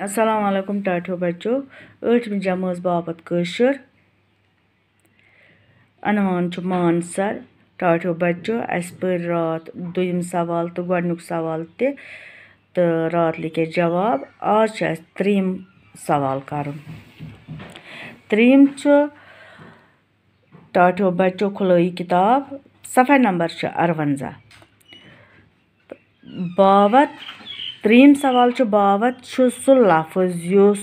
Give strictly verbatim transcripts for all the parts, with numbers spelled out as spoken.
السلام علیکم ٹاٹھیو بچو۔ ٲٹھمہِ جمٲژ باپتھ کٲشُر۔ عنوان چھُ مانسر۔ ٹاٹھیو بچو، اَسہِ پٔرۍ راتھ دوٚیِم سوال تہٕ گۄڈٕنیُک سوال تہِ، تہٕ راتھ لیکھۍ اَسہِ جواب۔ آز چھُ اَسہِ ترٛیٚیِم سوال کَرُن۔ ترٛیٚیِم چھُ، ٹاٹھیو بچو، کھُلٲیِو کِتاب، صفحہ نمبر چھُ اَرونٛزاہ۔ باوت، ترٛیٚیِم سوال چھُ، باوت چھُ سُہ لفظ یُس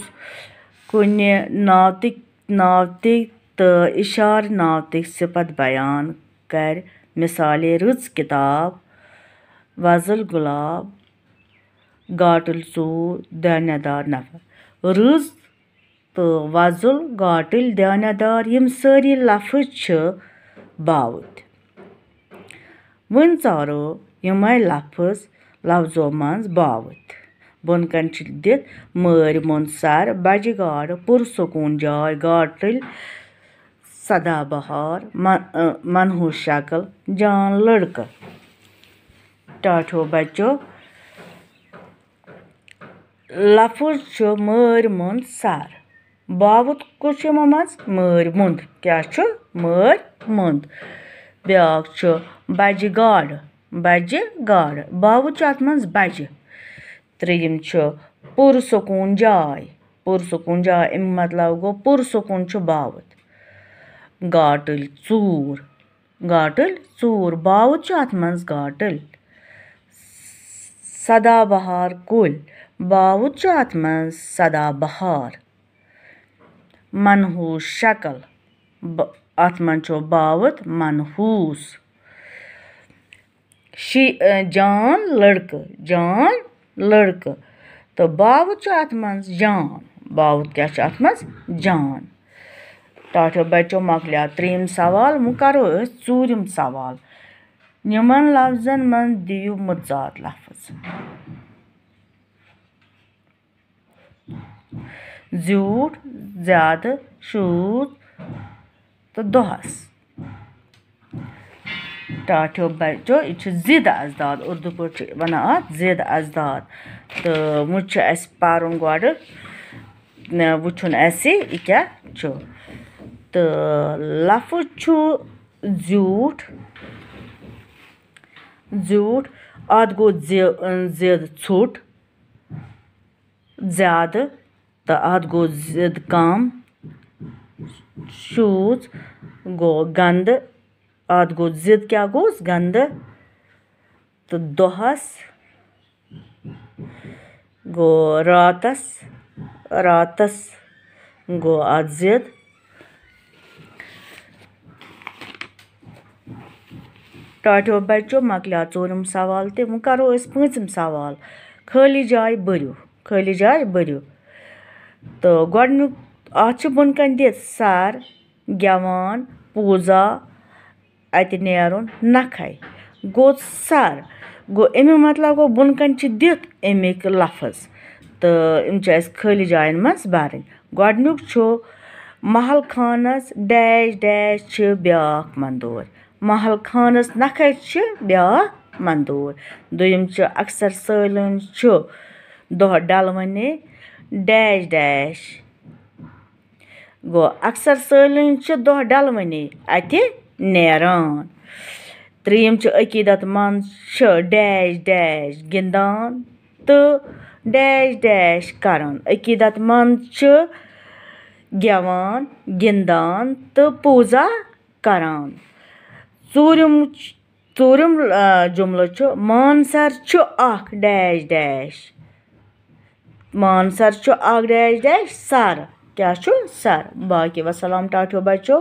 کُنہِ ناوتٕکۍ، ناوتٕکۍ تہٕ اِشارٕ ناوتٕکۍ صفت بیان کرِ، مثالے، رٕژ کِتاب، وۄزُل گۄلاب، گاٹٕلۍ ژوٗر، دانہ دار نفر۔ رٕژ تہٕ وۄزُل، گاٹٕلۍ، دانہ دار، یِم سٲری لفظ چھِ باوٕتۍ۔ وۄنۍ ژارو یِمے لفظ لفظو منٛز باوٕتۍ۔ بۄن کَنہِ چھِ دِتھ مٲرۍ مۄنٛد سر، بجہِ گاڈٕ، پُرسکوٗن جاے، گاٹٕلۍ، سدا بہار، من-، ٲ، منحوس شکل، جان لڑکہٕ۔ ٹاٹھیو بچو، لفظ چھُ مٲرۍ مۄنٛد سر۔ باوُت کُس چھُ یِمو منٛز؟ مٲرۍ مۄنٛد۔ کیٛاہ چھُ؟ مٲرۍ مۄنٛد۔ بیٛاکھ چھُ بجہِ گاڈٕ۔ بجہِ گاڈٕ۔ باوُت چھُ اَتھ منٛز بجہِ۔ ترٛیٚیِم چھُ پُرسکوٗن جاے۔ پُرسکوٗن جاے، اَمیُک مطلب گوٚو پُرسکوٗن چھُ باوُت۔ گاٹٕلۍ ژوٗر۔ گاٹٕلۍ ژوٗر۔ باوُت چھُ اَتھ منٛز گاٹٕلۍ۔ سدا بہار کُلۍ۔ باوُت چھُ اَتھ منٛز سدا بہار۔ منحوس شکل۔ ب-، اَتھ منٛز چھُ باوُت منحوس۔ شی-، ٲ، جان لڑکہٕ۔ جان لڑکہٕ۔ تہٕ باوُت چھُ اَتھ منٛز جان۔ باوُت کیٛاہ چھُ اَتھ منٛز؟ جان۔ ٹاٹھیو بچو، مۄکلیو ترٛیٚیِم سوال۔ وۄنۍ کرو أسۍ ژوٗرِم سوال۔ یِمن لفظن منٛز دِیِو مُتضاد لفظ۔ زیوٗٹھ، زیادٕ، شوٗژ تہٕ دۄہس۔ ٹاٹھیو بچو، یہِ چھُ ضد اضداد، اُردو پٲٹھۍ چھِ وَنان اَتھ ضد اضداد۔ تہٕ وۄنۍ چھُ اَسہِ پَرُن گۄڈٕ، نہ، وٕچھُن اَسہِ یہِ کیٛاہ چھُ۔ تہٕ لفظ چھُ زیوٗٹھ، زیوٗٹھ، اَتھ گوٚو زِ-، ضد ژھوٚٹ، زیادٕ، تہٕ اَتھ گوٚو ضد کم۔ شوٗژ گوٚو گنٛدٕ۔ اَتھ گوٚو ضد کیٛاہ گوٚوس؟ گنٛدٕ۔ تہٕ دۄہس گوٚو راتس۔ راتس گوٚو اَتھ ضد۔ ٹاٹھیو بچو، مۄکلیو ژوٗرِم سوال تہِ۔ وۄنۍ کرو أسۍ پوٗنٛژِم سوال۔ خٲلی جاے بٔرِو۔ خٲلی جاے بٔرِو۔ تہٕ گۄڈٕنیُک، اَتھ چھُ بۄن کَنہِ دِتھ سر، گٮ۪وان، پوٗزا، اَتہِ نیرُن، نَکھَے۔ گوٚو سر۔ گوٚو اَمیُک مطلب گوٚو بۄن کَنہِ چھِ دِتھ اَمِکۍ لفظ۔ تہٕ یِم چھِ اَسہِ خٲلی جاین منٛز بَرٕنۍ۔ گۄڈٕنیُک چھُ محل خانس ڈیش ڈیش چھِ بیٛاکھ مندوٗر۔ محل خانس نَکھَے چھِ بیٛاکھ مندوٗر۔ دوٚیِم چھُ اکثر سٲلِم چھُ دۄہ ڈلوٕنی ڈیش ڈیش۔ گوٚو، اکثر سٲلِم چھِ دۄہ ڈلوٕنی اَتہِ نیران۔ ترٛیٚیِم چھُ عقیٖدت مند چھِ ڈیش ڈیش گِنٛدان تہٕ ڈیش ڈیش کران۔ عقیٖدت مند چھِ گٮ۪وان، گِنٛدان تہٕ پوٗزا کران۔ ژوٗرِم، ژوٗرِم، آ، جملہٕ چھُ، مانسر چھُ اکھ ڈیش ڈیش۔ مانسر چھُ اکھ ڈیش ڈیش سر۔ کیٛاہ چھُ؟ سر۔ باقی وسلام ٹاٹھیو بچو۔